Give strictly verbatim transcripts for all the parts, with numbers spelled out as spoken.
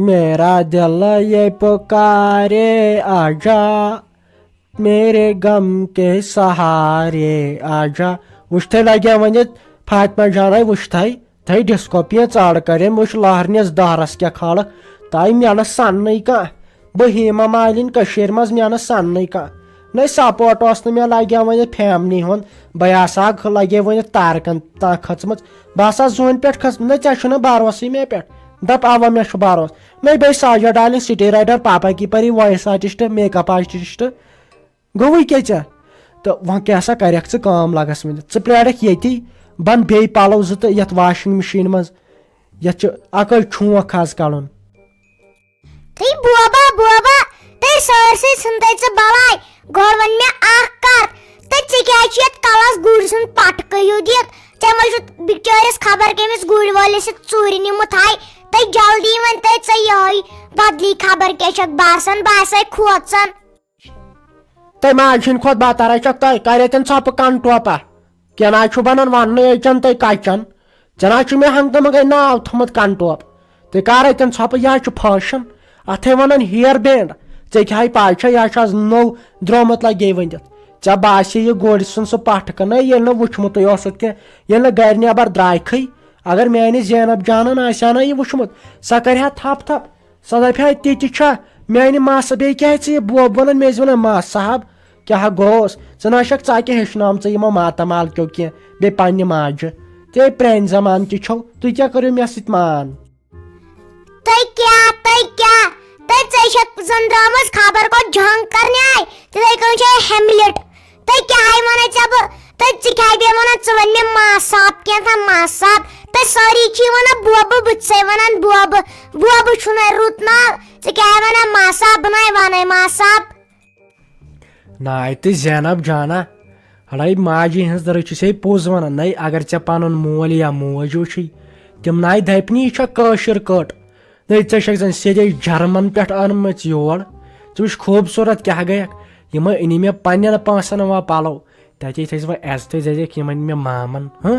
میرا دل یہ پکارے آجا، میرے غم کے سہارے آجا۔ وٕچھتھٕے لگیا وۄنۍ فاطمہ جاناے، وٕچھتھٕے تھٲے ڈسکو پیٖنٛژ ژاڑ کٔرِم، وٕچھ لہرنِس دہرس کیٛاہ کھالکھ۔ تاے مےٚ نہٕ سننٕے کانٛہہ، بہٕ ہیما مالِنۍ کٔشیٖرِ منٛز، مےٚ نہٕ سننٕے کانٛہہ۔ نہ سپورٹ اوس نہٕ مےٚ لگیا وۄنۍ فیملی ہُنٛد، بہٕ ہسا لگے وۄنۍ تارکن تام کھٔژمٕژ۔ بہٕ ہسا زوٗنہِ پٮ۪ٹھ کھٔژ، نہ ژےٚ چھُنہٕ بھروسٕے مےٚ پٮ۪ٹھ۔ دپ اوا مےٚ چھُ بھروسہٕ۔ نہ بیٚیہِ ساجا ڈارلنگ، سٹیرایڈر، پاپا کی پری، voice artist, make up artist. گوٚوٕے کیٛاہ ژےٚ؟ تہٕ وۄنۍ کیٛاہ سا کَرٮ۪کھ ژٕ کٲم لَگَس وٕنہِ؟ ژٕ پرٛارَکھ ییٚتی، بَن بیٚیہِ پَلَو زٕ تہٕ یَتھ واشِنٛگ مِشیٖن منٛز، یَتھ چھُ اَکٲے چھونٛکھ آز کَڑُن۔ تھٔے بوبا، بوبا، تٔرۍ سٲرسٕے ژھٕنتَے ژٕ بَلاے۔ گۄڈٕ وَن مےٚ اَکھ کَتھ، تہٕ ژےٚ کیٛازِ چھُ یَتھ کَلَس گُرۍ سُنٛد پَٹکہٕ ہیوٗ دِتھ؟ ژےٚ ما چھُتھ بِچٲرِس خبر کٔمِس گُرۍ وٲلِس سۭتۍ ژوٗرِ نیوٗمُت ہاے؟ تٔرۍ جلدی وَن تٔرۍ ژٕ یِہوٚے بدلی خبر کیٛاہ چھَکھ باسان، باسے کھوژان۔ تۄہہِ ماجہِ ہٕنٛدِ کھۄتہٕ بتر ہے چھکھ تۄہہِ، کرے تٔمۍ ژھۄپہٕ کن ٹوپہ۔ کینٛہہ نہ حظ چھُ بنان وننُے، أزۍ چن تۄہہِ کچن۔ ژےٚ نہ حظ چھُ مےٚ ہنٛگتہٕ منٛگے ناو تھوٚمُت کن ٹوپہٕ۔ تُہۍ کرے تٔمۍ ژھۄپہٕ، یہِ حظ چھُ فیشن۔ اتھے ونان ہیر بینڈ۔ ژےٚ کیٛاہ ہے پاے چھےٚ، یہِ حظ چھُ از نوٚو درٛامُت لگے ؤنِتھ۔ ژےٚ باسے یہِ گُرۍ سُنٛد سُہ پٹھ کنہٕ ییٚلہِ نہٕ وُچھمُتُے اوسُتھ کینٛہہ، ییٚلہِ نہٕ گرِ نٮ۪بر درٛایکھٕے۔ اگر میانہِ زینب جانن آسہِ ہا نہ یہِ وُچھمُت، سۄ کرِ ہا تھپھ تھپھ۔ سۄ دپہِ ہا، تہِ تہِ چھا میانہِ ماسہٕ؟ بیٚیہِ کیٛاہ ژٕ یہِ بوب ونان؟ مےٚ ٲسۍ ونان ماس صاحب، کیٛاہ گوٚوس؟ ژٕ نہ چھکھ، ژٕ کیٛاہ ہیٚچھناومژٕ یِمو ماتامال کیو کینٛہہ، بیٚیہِ پننہِ ماجہِ؟ تُہۍ پرٛانہِ زمانہٕ کہِ چھو، تُہۍ کیٛاہ کٔرِو مےٚ سۭتۍ مان؟ تُہۍ کیٛاہ، تُہۍ کیٛاہ، تُہۍ، ژےٚ چھکھ زن درٛامٕژ خبر کوٚت جنگ کرنہِ آے، تِتھے کٔنۍ چھے ہیملٹ۔ تُہۍ کیٛاہ ہے ونان ژےٚ بہٕ؟ تُہۍ، ژٕ کیٛاہ بیٚیہِ ونان؟ ژٕ ون مےٚ ماس صاحب کینٛہہ تام، ماس صاحب۔ تُہۍ سٲری چھِی ونان بوبہٕ، بہٕ تہِ چھسے ونان بوبہٕ۔ بوبہٕ چھُنہٕ رُت ناو۔ ژٕ کیٛاہ ہے ونان ماس صاحب؟ بہٕ نَے ونے ماس صاحب۔ ناے تہٕ زینب جانا، ہڑے ماجہِ ہٕنٛز رٔچھِ چھے پوٚز ونان۔ نَے اگر ژےٚ پنُن مول یا موج وٕچھُے، تِم ناے دپنی، یہِ چھا کٲشِر کٔٹ۔ نٔے ژےٚ چھکھ زن سیٚدے جرمن پٮ۪ٹھ أنمٕژ یور۔ ژٕ وٕچھ خوٗبصوٗرت کیٛاہ گٔیکھ۔ یِم أنی مےٚ پننٮ۪ن پونٛسن وۄنۍ پلو۔ تتے تھٲیزِ وۄنۍ عزتٕے، دٔپزٮ۪کھ یِم أنۍ مےٚ مامن، ہہ؟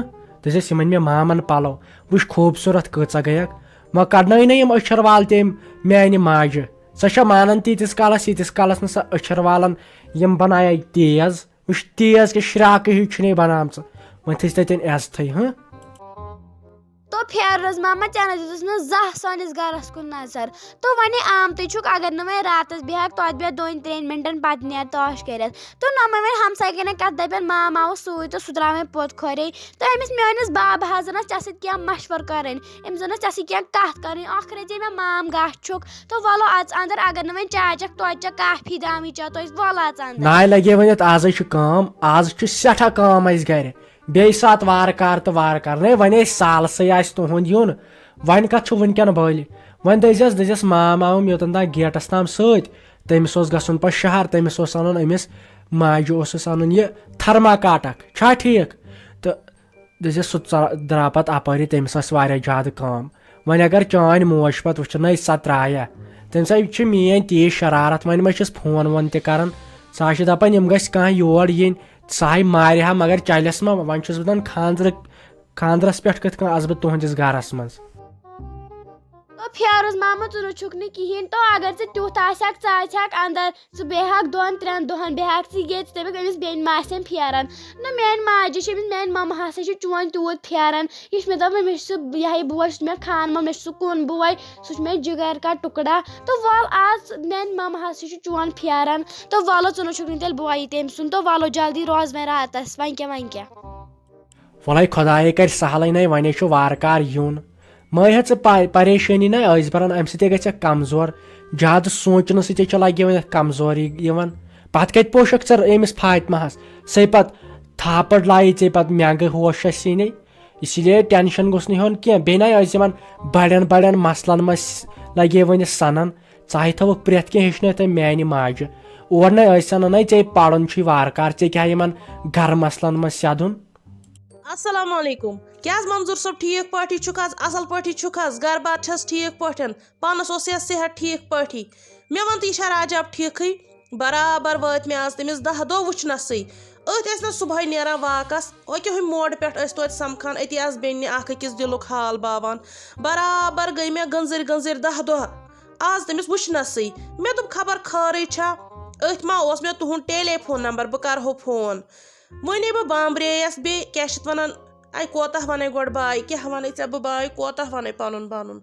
دٔپزٮ۪س یِم أنۍ مےٚ مامن پلو۔ وٕچھ خوٗبصوٗرت کۭژاہ گٔیکھ۔ وۄنۍ کڑنٲے نہٕ یِم أچھر وال تٔمۍ میانہِ ماجہِ۔ سۄ چھےٚ مانان تیٖتِس کالس، ییٖتِس کالس نہٕ سۄ أچھر والن یِم بنایے تیز۔ وٕچھ، تیز کہِ شراکہٕ ہیوٗ چھُنَے بنامژٕ۔ وۄنۍ تھٲیزِ تتٮ۪ن عزتھٕے، ہہ؟ تو پھیرُس ماما، ژےٚ نہ دِژٕس نہٕ زانٛہہ سٲنِس گرس کُن نظر۔ تو وۄنۍ آمتُے چھُکھ، اگر نہٕ وۄنۍ راتس بیٚہکھ، توتہِ بیٚہہ دۄن ترٛٮ۪ن مِنٹن، پتہٕ نیر تاش کٔرِتھ۔ تو نہ مےٚ وۄنۍ ہمساے کَنٮ۪ن کتھ دپن، مام آوُس سۭتۍ تہٕ سُہ درٛاو وۄنۍ پوٚت کھورے۔ تو أمِس میٲنِس بابہٕ حضرت چھِ ژےٚ سۭتۍ کینٛہہ مشور کرٕنۍ، أمِس زن ٲس ژےٚ سۭتۍ کینٛہہ کتھ کرٕنۍ، ٲخرے ژےٚ مےٚ مام گاش چھُکھ۔ تو وَلو اَژ اندر، اگر نہٕ وۄنۍ چاے چکھ توتہِ چکھ کافی دامٕے چا، تو أسۍ وَلہٕ اَژ اندر۔ ناے لگے وۄنۍ یتھ، آزے چھِ کٲم، آز چھِ سٮ۪ٹھاہ کٲم اَسہِ گرِ۔ بیٚیہِ ساتہٕ وارٕ کار تہٕ وارٕ کار۔ نَے، وۄنۍ اَسہِ سالسٕے آسہِ تُہُنٛد یُن۔ وۄنۍ کَتھ چھُ وٕنکٮ۪ن بٲلۍ؟ وۄنۍ دٔزِس، دٔزِس مام آوُم یوٚتَن تام گیٹَس تام سۭتۍ۔ تٔمِس اوس گژھُن پَتہٕ شہر، تٔمِس اوس اَنُن أمِس ماجہِ اوسُس اَنُن یہِ تھرما کاٹَک۔ چھا ٹھیٖک؟ تہٕ دٔزِس سُہ ژا-، درٛاو پَتہٕ اَپٲری، تٔمِس ٲس واریاہ زیادٕ کٲم۔ وۄنۍ اگر چٲنۍ موج پَتہٕ وٕچھنَے سۄ ترٛایہ، تٔمِس ہا چھِ میٛٲنۍ تیٖژ شرارت، وۄنۍ ما چھِس فون وون تہِ کَران۔ سۄ ہا چھِ دَپان یِم گٔژھۍ کانٛہہ یور یِنۍ۔ سُہ ہاے مارِ ہا، مگر چلٮ۪س ما؟ وۄنۍ چھُس بہٕ دَپان خانٛدرٕ، خانٛدرَس پٮ۪ٹھ کِتھ کٔنۍ اَژٕ بہٕ تُہٕنٛدِس گَرَس منٛز؟ تو پھیرُس ماما، ژٕ نہٕ چھُکھ نہٕ کِہیٖنۍ۔ تو اگر ژٕ تیُتھ آسہِ ہاکھ، ژٕ آسہِ ہاکھ اَندَر، ژٕ بیٚہہ ہاکھ دۄن ترٛٮ۪ن دۄہَن، بیٚہہ ہاکھ ژٕ ییٚتہِ، ژٕ دَپَکھ أمِس بیٚنہِ ما آسٮ۪م پھیران۔ نہ، میٛانہِ ماجہِ چھِ أمِس، میٛانہِ مَمہٕ ہسا چھِ چون تیوٗت پھیران۔ یہِ چھُ مےٚ دَپان، مےٚ چھُ سُہ، یہِ ہا یہِ بوے، سُہ چھُ مےٚ خان مول، مےٚ چھُ سُہ کُن بوے، سُہ چھُ مےٚ جِگر کا ٹُکڑا۔ تو وَل آز، میٛانہِ مَمہٕ ہسا چھِ چون پھیران۔ تو وَلو، ژٕ نہٕ چھُکھ نہٕ تیٚلہِ بویی تٔمۍ سُنٛد۔ تو وَلو، جلدی روز وۄنۍ راتَس، وۄنۍ کیٛاہ، وۄنۍ کیٛاہ؟ وَلَے خۄدایے کَرِ سہلٕے، نَے وۄنۍ چھُ وارٕ کار یُن۔ مہ ہےٚ ژٕ پَ-، پریشٲنی نَے ٲسۍ بَران، اَمہِ سۭتۍ گژھِ اَکھ کمزور۔ زیادٕ سونٛچنہٕ سۭتۍ چھِ لَگہِ وۄنۍ اَتھ کمزوری یِوان۔ پَتہٕ کَتہِ پوشَکھ ژٕ أمِس فاطمہَس؟ سُے پَتہٕ تھاپڑ لایہِ ژےٚ پَتہٕ مٮ۪نٛگہٕ ہوشَس سیٖنے۔ اسی لیے ٹٮ۪نشَن گوٚژھ نہٕ ہیوٚن کینٛہہ۔ بیٚیہِ نَے ٲسۍ یِمَن بَڑٮ۪ن بَڑٮ۪ن مسلَن منٛز لَگے وۄنۍ سَنان۔ ژٕ ہَے تھٲوٕکھ پرٛٮ۪تھ کینٛہہ ہیٚچھنٲیِتھ تَمہِ میٛانہِ ماجہِ۔ اور نَے ٲسۍ سَنان، نَے ژےٚ پَرُن چھُے وارٕ کار، ژےٚ کیٛاہ یِمَن گَرٕ مسلَن منٛز سیٚدُن؟ السلام علیکم۔ کیٛاہ حظ منظور صٲب، ٹھیٖک پٲٹھی چھُکھ حظ؟ اَصٕل پٲٹھی چھُکھ حظ؟ گَرٕ بار چھَس ٹھیٖک پٲٹھۍ؟ پانَس اوس یا صحت ٹھیٖک پٲٹھی؟ مےٚ وَن تہٕ، یہِ چھا راجا ٹھیٖکھٕے؟ برابر وٲتۍ مےٚ آز تٔمِس دَہ دۄہ وٕچھنَسٕے۔ أتھۍ ٲسۍ نہ صُبحٲے نیران واکَس، أکیٛاہ ہُمہِ موڈٕ پٮ۪ٹھ ٲسۍ توتہِ سَمکھان، أتی آسہٕ بیٚنہِ اَکھ أکِس دِلُک حال باوان۔ برابر گٔے مےٚ گٔنزٕرۍ گٔنزٕرۍ دَہ دۄہ۔ آز تٔمِس وٕچھنَسٕے۔ مےٚ دوٚپ، خبر خٲرٕے چھا؟ أتھۍ ما اوس مےٚ تُہُنٛد ٹیلی فون نمبر، بہٕ کَرٕہو فون۔ وۄنۍ بہٕ بامبرییَس بیٚیہِ، کیٛاہ چھِ اَتھ وَنان، اَے کوتاہ وَنَے گۄڈٕ باے، کیٛاہ وَنَے ژےٚ بہٕ باے، کوتاہ وَنَے پَنُن پَنُن؟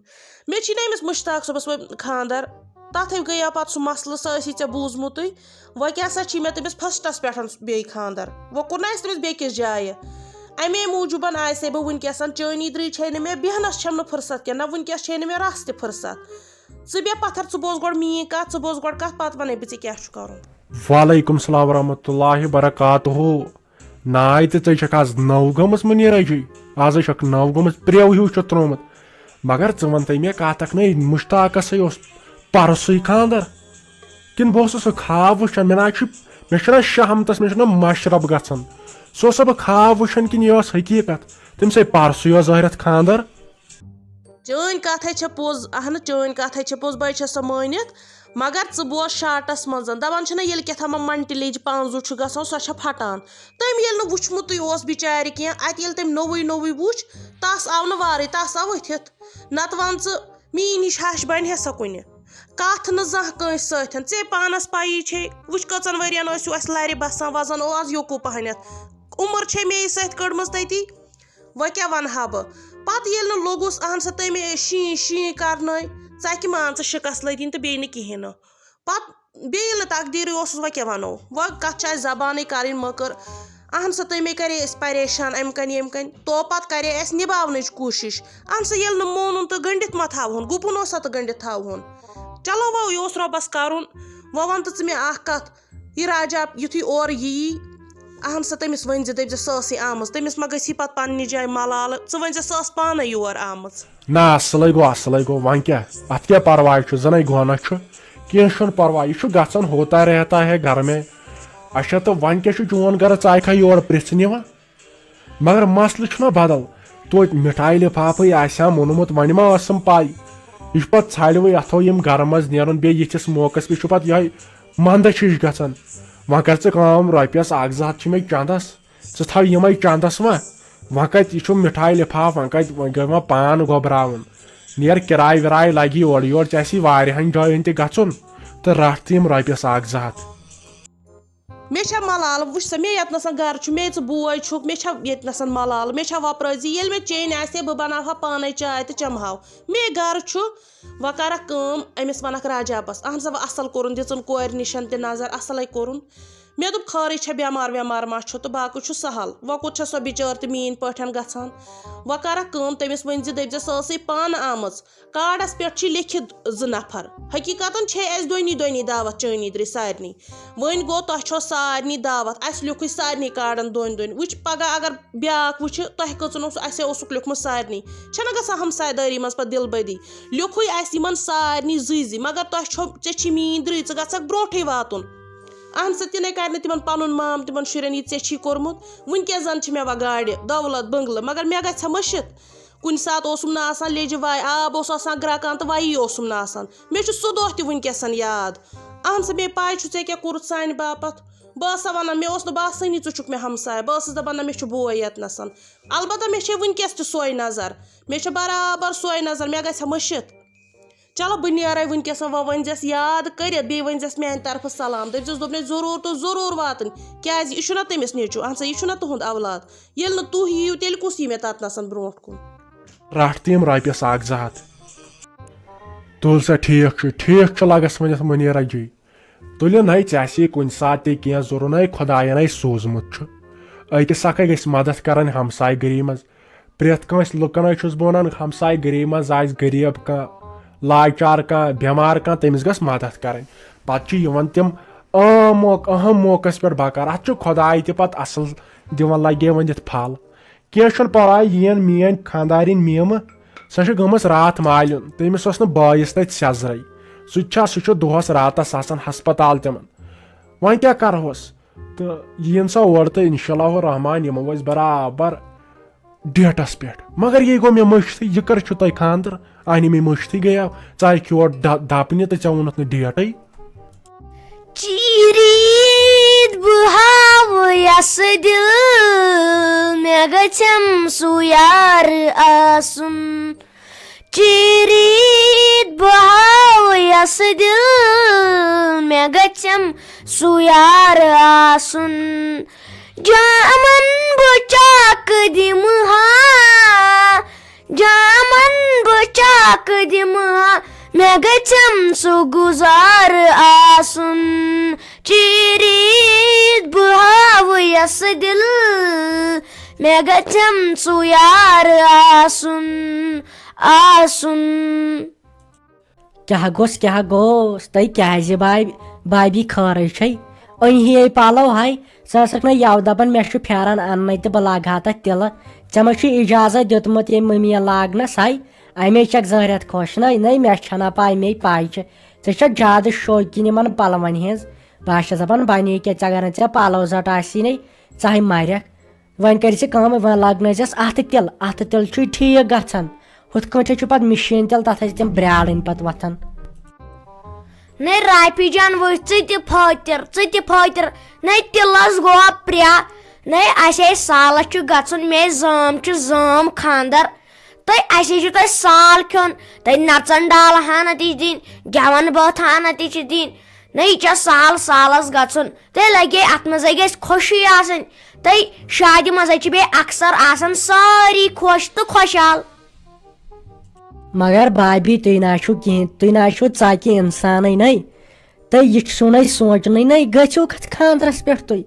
مےٚ چھِی نہ أمِس مُشتاق صٲبَس وۄنۍ خانٛدر، تَتھَے گٔیو پَتہٕ سُہ مسلہٕ، سُہ ٲسی ژےٚ بوٗزمُتٕے۔ وۄنۍ کیٛاہ سا چھی مےٚ تٔمِس فٔسٹَس پٮ۪ٹھ بیٚیہِ خانٛدر؟ وۄنۍ کوٚر نہ اَسہِ تٔمِس بیٚکِس جایہِ؟ اَمے موٗجوٗبَن آسے بہٕ وٕنکیٚس، چٲنی درٕے چھے نہٕ مےٚ بیٚہنَس، چھَم نہٕ فٕرصت کینٛہہ، نہ وٕنکیٚس چھے نہٕ مےٚ رَس تہِ فٕرصت۔ ژٕ بیٚہہ پَتھر، ژٕ بوز گۄڈٕ میٛٲنۍ کَتھ، ژٕ بوز گۄڈٕ کَتھ، پَتہٕ وَنے بہٕ ژےٚ کیٛاہ چھُ کَرُن۔ وعلیکم السلام ورحمۃ اللہ وبرکاتہ۔ ناے تہٕ ژے چھکھ آز نٔو گٔمٕژ مُنیٖرا جی، آزے چھکھ نٔو گٔمٕژ، پرٛیو ہیوٗ چھُ ترٛوومُت۔ مگر ژٕ وَن تہٕ مےٚ کَتھ اَکھ، نَے مُشتاقَس ہے اوس پَرسُے خانٛدر، کِنہٕ بہٕ اوسُس سُہ خواب وٕچھان؟ مےٚ نہ حظ چھُ، مےٚ چھُنہ شہمتَس، مےٚ چھُنہ مَشرَب گژھان۔ سُہ اوسا بہٕ خواب وٕچھان کِنہٕ یہِ اوس حقیٖقت؟ تٔمِس ہے پَرسُے اوس ظٲہرَتھ خانٛدر۔ چٲنۍ کَتھ ہے چھےٚ پوٚز، اہنہٕ، چٲنۍ کَتھ ہے چھےٚ پوٚز، بہٕ ہے چھَس سۄ مٲنِتھ۔ مگر ژٕ بوز شاٹَس منٛز، دَپان چھِنہ ییٚلہِ کیٛاہ تھامَ مَنٹِلیج پانٛزُو چھُ گژھان، سۄ چھےٚ پھَٹان۔ تٔمۍ ییٚلہِ نہٕ وٕچھمُتٕے اوس بِچارِ کینٛہہ، اَتہِ ییٚلہِ تٔمۍ نوٚوُے نوٚوُے وٕچھ، تَس آو نہٕ وارٕے، تَس آو ؤتھِتھ۔ نَتہٕ وَن ژٕ، میٛٲنۍ ہِش ہَش بَنہِ ہا سۄ کُنہِ؟ کَتھ نہٕ زانٛہہ کٲنٛسہِ سۭتۍ، ژےٚ پانَس پَیی چھے۔ وٕچھ کٔژَن ؤرِیَن ٲسِو اَسہِ لَرِ بَسان، وَزَن اوس یوکُو پَہنٮ۪تھ۔ عُمر چھے مے سۭتۍ کٔڑمٕژ تٔتی۔ وۄنۍ کیٛاہ وَنہٕ ہا بہٕ؟ پَتہٕ ییٚلہِ نہٕ لوٚگُس، اَہن سا، تٔمۍ شیٖن شیٖن کَرنٲے، ژَکہِ مان ژٕ شِکَس لٔدِنۍ تہٕ بیٚیہِ نہٕ کِہیٖنۍ نہٕ۔ پَتہٕ بیٚیہِ ییٚلہِ نہٕ تقدیٖرٕے اوسُس، وۄنۍ کیٛاہ وَنو؟ وۄنۍ کَتھ چھِ اَسہِ زبانٕے کَرٕنۍ مٔکٕر؟ اَہن سا، تٔمۍ کَرے أسۍ پریشان اَمہِ کَنۍ ییٚمہِ کَنۍ، تو پَتہٕ کَرے اَسہِ نِباونٕچ کوٗشِش۔ اَہن سا، ییٚلہِ نہٕ مونُن تہٕ گٔنٛڈِتھ ما تھاوہون؟ گُپُن اوسا تہٕ گٔنٛڈِتھ تھاوہون؟ چلو، وۄنۍ یہِ اوس رۄبَس کَرُن۔ وۄنۍ وَن تہٕ ژٕ مےٚ اَکھ کَتھ، یہِ راجا یُتھُے اورٕ یِیی، اہن سا، تٔمِس ؤنۍ زِ، دٔپۍ زِ، سۄ ٲسٕے آمٕژ، تٔمِس ما گٔژھی پَتہٕ پننہِ جایہِ ملالہٕ، ژٕ ؤنۍ زِ، سۄ ٲس پانَے یور آمٕژ۔ نہ، اَصلٕے گوٚو، اَصلٕے گوٚو، وۄنۍ کیٛاہ؟ اَتھ کیٛاہ پَرواے چھُ؟ زَنَے گۄناہ چھُ، کینٛہہ چھُنہٕ پَرواے، یہِ چھُ گژھان، ہوتا رہتا ہے گھر میں۔ اچھا، تہٕ وۄنۍ کیٛاہ چھُ چون غرض؟ ژٕ آیکھا یور پرٛژھنہِ وۄنۍ؟ مگر مسلہٕ چھُنہ بدل۔ توتہِ مِٹھایہِ لِفافٕے آسہِ ہا مونمُت، وۄنۍ ما ٲسٕم پَے؟ یہِ چھُ پَتہٕ ژھالوٕے، اَتھو یِم گرٕ منٛز نیرُن، بیٚیہِ یِتھِس موقعس پٮ۪ٹھ چھُ پَتہٕ یِہوٚے منٛدٕ ہِش گژھان۔ وۄنۍ کر ژٕ کٲم، رۄپیَس اَکھ زٕ ہَتھ چھِ مےٚ چندَس، ژٕ تھاو یِمَے چندَس وۄنۍ۔ وۄنۍ کَتہِ، یہِ چھُ مِٹھایہِ لِفاف، وۄنۍ کَتہِ، وۄنۍ گٔے وۄنۍ پان گۄبراوُن۔ نیر کِراے وِراے لَگی اورٕ یورٕ، ژےٚ آسی واریاہَن جایَن تہِ گژھُن، تہٕ رَٹھ تہٕ یِم رۄپیَس اَکھ زٕ ہَتھ۔ مےٚ چھا ملالہٕ؟ وٕچھ سا، مےٚ ییٚتہِ نَسَن گَرٕ چھُ، مے ژٕ بوے چھُکھ، مےٚ چھا ییٚتہِ نَسَن ملالہٕ؟ مےٚ چھا وۄپرٲے زِ ییٚلہِ مےٚ چیٚنۍ آسہِ ہے، بہٕ بَناوٕ ہا پانَے چاے تہٕ چَمہٕ ہاو؟ مے گَرٕ چھُ، وۄنۍ کَرَکھ کٲم، أمِس وَنَکھ راجابَس، اَہَن سا، وۄنۍ اَصٕل کوٚرُن، دِژٕن کورِ نِشَن تہِ نظر، اَصٕلَے کوٚرُن۔ مےٚ دوٚپ، خٲرٕے چھےٚ، بٮ۪مار وٮ۪مار ما چھُ تہٕ باقٕے چھُ سہل۔ وۄنۍ کوٚت چھےٚ سۄ بِچٲر تہِ میٛٲنۍ پٲٹھۍ گژھان؟ وۄنۍ کَرَکھ کٲم، تٔمِس ؤنۍ زِ، دٔپۍ زِ، سۄ ٲسٕے پانہٕ آمٕژ۔ کارڈس پٮ۪ٹھ چھِ لیٚکھِتھ زٕ نفر۔ حقیقتاً چھے اَسہِ دۄنی دۄنی دعوت چٲنی درِ سارنٕے۔ وۄنۍ گوٚو، تۄہہِ چھو سارنٕے دعوت، اَسہِ لیوٚکھُے سارنٕے کارڈن دۄنۍ دۄنۍ۔ وٕچھ، پگاہ اگر بیٛاکھ وٕچھِ، تۄہہِ کٔژن اوس، اَسے اوسُکھ لیوٚکھمُت سارنٕے۔ چھَنہ گژھان ہمسایہِ دٲری منٛز پتہٕ دِل بدی؟ لیوٚکھُے اَسہِ یِمن سارنٕے زٕے زٕے، مگر تۄہہِ چھو، ژےٚ چھی میٛٲنۍ درٕے، ژٕ گژھکھ برونٛٹھٕے واتُن۔ اہن سا، تہِ نَے کَرِ نہٕ تِمن پنُن مام، تِمن شُرٮ۪ن یہِ ژےٚ چھی کوٚرمُت۔ وٕنکیٚس زن چھِ مےٚ وۄنۍ گاڑِ، دولت، بنگلہٕ، مگر مےٚ گژھِ ہا مٔشِتھ۔ کُنہِ ساتہٕ اوسُم نہٕ آسان لیٚجہِ واے، آب اوس آسان گرٛکان تہٕ وَیی اوسُم نہٕ آسان۔ مےٚ چھُ سُہ دۄہ تہِ وٕنکیٚسَن یاد۔ اہن سا، مے پَے چھُ ژےٚ کیٛاہ کوٚرُتھ سانہِ باپَتھ۔ بہٕ ٲسا وَنان، مےٚ اوس نہٕ باسٲنی ژٕ چھُکھ مےٚ ہمساے۔ بہٕ ٲسٕس دَپان، نہ، مےٚ چھُ بوے ییٚتنَسَن۔ البتہ مےٚ چھے وٕنکیٚس تہِ سۄے نظر۔ مےٚ چھےٚ برابر سۄے نظر، مےٚ گژھِ ہا مٔشِتھ۔ چلو، بہٕ نیرے وٕنکیٚس، وۄنۍ ؤنۍ زٮ۪س یاد کٔرِتھ، بیٚیہِ ؤنۍ زٮ۪س میانہِ طرفہٕ سلام، دٔپۍ زٮ۪س، دوٚپنَے، ضروٗر تہٕ ضروٗر واتٕنۍ، کیازِ یہِ چھُنہ تٔمِس نیٚچوٗ، اہن سا، یہِ چھُنہ تُہُنٛد اولاد۔ ییٚلہِ نہٕ تُہۍ یِیِو، تیٚلہِ کُس یی مےٚ تَتنَسَن برونٛٹھ کُن؟ رَٹھ تہٕ یِم رۄپیَس اَکھ زٕ ہَتھ۔ تُل سا، ٹھیٖک چھُ، ٹھیٖک چھُ، لَگَس وۄنۍ یَتھ مُنیٖرا جی۔ تُلِن ہے، ژےٚ آسی کُنہِ ساتہٕ تہِ کینٛہہ ضروٗرت، ہے خۄدایَن ہے سوٗزمُت چھُ۔ أکِس اَکھ ہے گژھِ مَدَد کَرٕنۍ ہمسایہِ گٔری منٛز۔ پرٛٮ۪تھ کٲنٛسہِ لُکَن ہے چھُس بہٕ وَنان، ہمسایہِ گٔری منٛز آسہِ غریٖب کانٛہہ، لاچار کانٛہہ، بٮ۪مار کانٛہہ، تٔمِس گژھِ مَدَد کَرٕنۍ۔ پَتہٕ چھِ یِوان تِم عام موقعہٕ، اَہَم موقعَس پٮ۪ٹھ بَکار۔ اَتھ چھُ خۄداے تہِ پَتہٕ اَصٕل دِوان، لَگے وۄنۍ دِتھ پھل۔ کینٛہہ چھُنہٕ پَرواے، یِیَن میٛٲنۍ خانٛدارِنۍ میٖمہٕ، سۄ چھِ گٔمٕژ راتھ مالیُن۔ تٔمِس اوس نہٕ بٲیِس تَتہِ سیٚزرَے۔ سُہ تہِ چھا، سُہ چھُ دۄہَس راتَس آسان ہسپتال تِمَن۔ وۄنۍ کیٛاہ کَرہوس؟ تہٕ یِیِن سا اورٕ تہٕ انشاء اللہ الرحمن یِمو أسۍ برابر ڈیٹس پٮ۪ٹھ۔ مگر یہِ گوٚو مےٚ مٔشتھٕے، یہِ کر چھُ تۄہہِ خانٛدر؟ اَہنہِ مےٚ مٔشتھٕے گٔیاو، ژٕ آیہِ کہِ یور ڈ-، دپنہِ تہٕ ژےٚ ووٚنُتھ نہٕ ڈیٹٕے۔ چیٖرِتھ بہٕ ہاوٕ یَسہٕ دِل، مےٚ گژھٮ۪م سُہ یار آسُن۔ چیٖرِتھ بہٕ ہاوٕ سُہ یار آسُن۔ جامن بہٕ چاکہٕ دِمہٕ ہا، جامن بہٕ چاکہٕ دِمہٕ ہا، مےٚ گژھٮ۪م سُہ گُزارٕ آسُن۔ چیٖرِتھ بہٕ ہاوٕ یَس دِل، مےٚ گژھٮ۪م سُہ یار آسُن، آسُن۔ کیٛاہ گوٚژھ، کیٛاہ گوٚژھ؟ تۄہہِ کیٛازِ بابی، بابی خٲرٕے چھے؟ أنۍ ہے پَلو ہاے، ژٕ ٲسٕکھ نہ یَوٕ دَپان مےٚ چھُ پھیران اَننَے تہٕ بہٕ لاگہٕ ہا تَتھ تِلہٕ۔ ژےٚ ما چھُے اِجازت دیُتمُت ییٚمۍ مٔمی لاگنَس ہاے؟ اَمے چھَکھ زٲہرٮ۪تھ خۄش نَے، نَے مےٚ چھَنہ پَے، مے پَے چھِ۔ ژٕ چھَکھ زیادٕ شوقیٖن یِمَن پَلوَن ہِنٛز۔ بہٕ ہا چھَس دَپان بَنے کیٛاہ، ژےٚ اگر نہٕ ژےٚ پَلو زَٹ آسی نَے، ژٕ ہاے مَرٮ۪کھ۔ وۄنۍ کٔرۍ ژٕ کٲم، وۄنۍ لگنٲیزٮ۪س اَتھٕ تِلہٕ، اَتھٕ تِلہٕ چھُے ٹھیٖک گژھان۔ ہُتھ کٲٹھۍ چھُ پتہٕ مِشیٖن تِلہٕ، تَتھ ٲسۍ تِم برٛالٕنۍ پتہٕ وۄتھان۔ نَے رافی جان، وٕچھ ژٕ تہِ فٲطر، ژٕ تہِ فٲطر۔ نَے تِلَس گوٚوا پرٛا؟ نَے اَسے سالَس چھُ گژھُن، مے زٲم چھُ زٲم خانٛدر۔ تہٕ اَسے چھُ تۄہہِ سال کھیوٚن، تۄہہِ نَژَن ڈالہٕ ہَنا تہِ چھِ دِنۍ، گٮ۪وَن بٲتھ ہَنا تہِ چھِ دِنۍ۔ نہ، یہِ چھا سال سالس گژھُن؟ تیٚلہِ لگے اتھ منٛزے گژھِ خوشی آسٕنۍ۔ تہٕ شادِ منٛزے چھِ بیٚیہِ اکثر آسان سٲری خۄش تہٕ خۄشحال۔ مگر بابی، تُہۍ نہ چھِو کِہینۍ، تُہۍ نہ چھِو ژکہِ انسانٕے نے۔ تہٕ یہِ چھُ سُنے سونٛچنٕے نے، گٔژھِو کتھ خانٛدرس پٮ۪ٹھ تُہۍ؟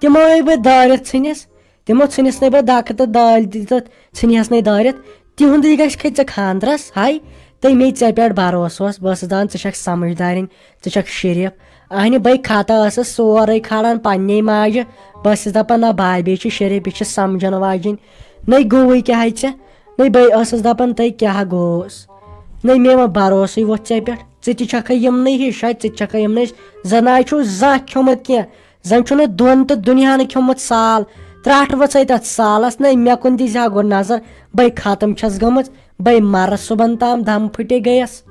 تِمو ہے بہٕ دٲرِتھ ژھٕنِس۔ تِمو ژھٕنِس نَے بہٕ ڈَکہٕ تہٕ دٲلۍ دِتھ، ژھٕنِہَس نَے دٲرِتھ۔ تِہُنٛدُے گژھِ کھے ژےٚ خانٛدرَس، ہاے، تٔمۍ ژےٚ پٮ۪ٹھ بھروسہٕ اوس۔ بہٕ ٲسٕس دَپان، ژٕ چھَکھ سَمجھدارِنۍ، ژٕ چھَکھ شریٖف۔ اَہنہِ بٔے خطا ٲسٕس سورُے کھالان پنٛنے ماجہِ۔ بہٕ ٲسٕس دَپان، نہ، بابے چھِ شریٖف، یہِ چھِ سَمجھَن واجِنۍ۔ نَے گوٚوُے کیٛاہ ہے ژےٚ؟ نَے بٔے ٲسٕس دَپان، تۄہہِ کیٛاہ گوٚوس؟ نَے مےٚ ما بھروسٕے ووت ژےٚ پٮ۪ٹھ؟ ژٕ تہِ چھَکھے یِمنٕے ہِش، ہاے، ژٕ تہِ چھَکھے یِمنٕے ہِش۔ زَنہٕ آے چھُو زانٛہہ کھیوٚمُت کینٛہہ۔ زن چھُنہٕ دۄن تہٕ دُنیاہن کھیوٚمُت سال۔ ترٛٹھ ؤژھے تتھ سالس، نَے مےٚ کُن دیٖزِ ہا گۄڈٕ نظر، بے ختم چھَس گٔمٕژ، بے مرٕ صُبحن تام دم پھٕٹے گٔیَس۔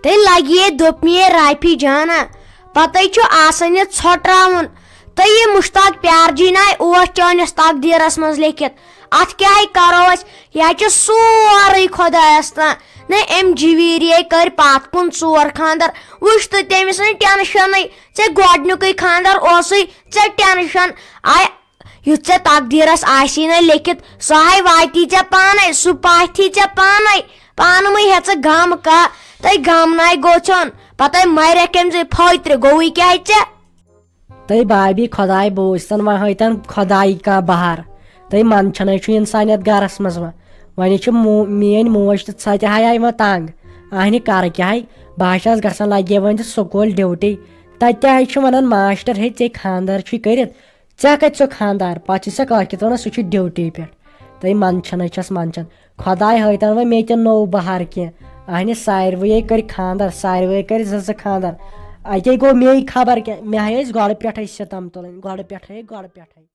تہٕ لگہِ ہے دوٚپمے رافی جانا، پتے چھُ آسان یہِ ژھۄٹراوُن۔ تہٕ یہِ مشتاق پیار جی ناے اوس چٲنِس تقدیٖرس منٛز لیکھِتھ۔ اتھ کیٛاہ کرو أسۍ؟ یہِ چھُ سورُے خۄدایس تام۔ نَے أمۍ جویٖریے کٔرۍ پتھ کُن ژور خانٛدر۔ وٕچھ تہٕ تٔمِس نہٕ ٹینشنٕے۔ ژےٚ گۄڈنیُکُے خانٛدر اوسُے، ژےٚ ٹینشن آے، یُتھ ژےٚ تقدیٖرس آسی نہ لیکھِتھ، سُہ ہاے واتی ژےٚ پانے، سُہ پاتھی ژےٚ پانے۔ پانہٕ مٕے ہےٚ ژٕ غم کا، تہٕ غم ناے گوٚژھُن، پتے مرٮ۪کھ أمۍ زِ فٲطرِ، گوٚوُے کیٛاہ ژےٚ؟ تہٕ بابی خۄداے بوٗزتن، وۄنۍ ہٲیتن خۄداے کانٛہہ بہار۔ تہٕ منٛدچھنٕے چھُ انسان یتھ گرس منٛز وۄنۍ۔ وۄنۍ چھِ مو-، میٲنۍ موج تہٕ سۄ تہِ ہاے آیہِ وۄنۍ تنگ۔ اہنہِ کرٕ کیٛاہ ہے؟ بہٕ ہا چھَس گژھان، لگے وۄنۍ تہِ سکوٗل ڈیوٹی۔ تتہِ تہِ ہاے چھُ ونان ماشٹر، ہے، ژےٚ خانٛدر چھُے کٔرِتھ، ژےٚ کتہِ چھُ خانٛدار؟ پتہٕ چھِ سۄ کٲشِر پٲٹھۍ ونان، سُہ چھُ ڈیوٹی پٮ۪ٹھ۔ تہٕ یہِ منٛدچھنٕے چھَس منٛدچھان۔ خۄداے ہٲیتن وۄنۍ مےٚ تہِ نوٚو بہار کینٛہہ۔ اہنہِ ساروٕے کٔرۍ خانٛدر، ساروٕے کٔرۍ زٕ زٕ خانٛدر۔ اتے گوٚو مے خبر کیٛاہ، مےٚ ہاے ٲسۍ گۄڈٕ پٮ۪ٹھے ستم تُلٕنۍ، گۄڈٕ پٮ۪ٹھے، گۄڈٕ پٮ۪ٹھے۔